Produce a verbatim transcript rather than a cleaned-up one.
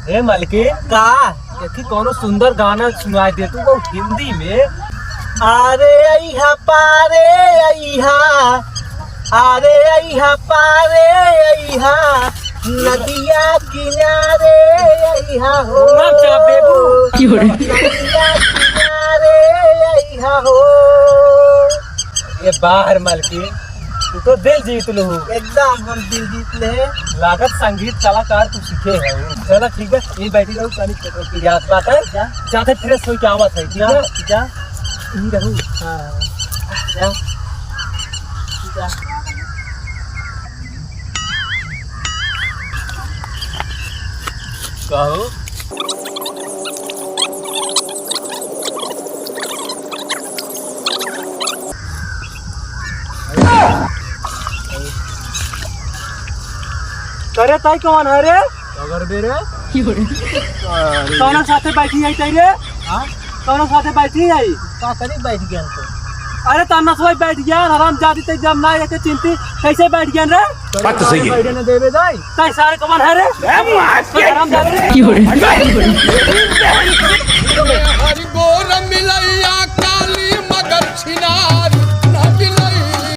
ए मलकिन, का? देखी, कौनो सुंदर गाना सुनाई दे तू, वो हिंदी में। अरे अइहा पारे अइहा, अरे अइहा पारे अइहा, नदिया किनारे अइहा हो। ना जा बेबू। क्यों रे? नदिया किनारे अइहा हो। ये बाहर मलकिन, तू तो दिल जीत लू। एकदम हम दिल जीत ले। लागत संगीत कलाकार तू सीखे है। चला ठीक बा, ये बैठी रहू, तनी याद बात है। जा। जाते फ्रेश होके आवत है, ठीक है? जा। यहीं रहू। हाँ। जा। जा। कहो। अरे ताई कौन है रे? अगर बे रे। कौन साथे बैठी है ताई रे? हाँ? कौन साथे बैठी है? का करी बैठ गया तो? अरे ताना से बैठ गया, हराम जादी ते जब ना एक चिंती कैसे बैठ गया रे? बात तो सही है। बैठे न देवे दाई। ताई सारे कौन है रे? ए, मार के हराम जादी। क्यों रे?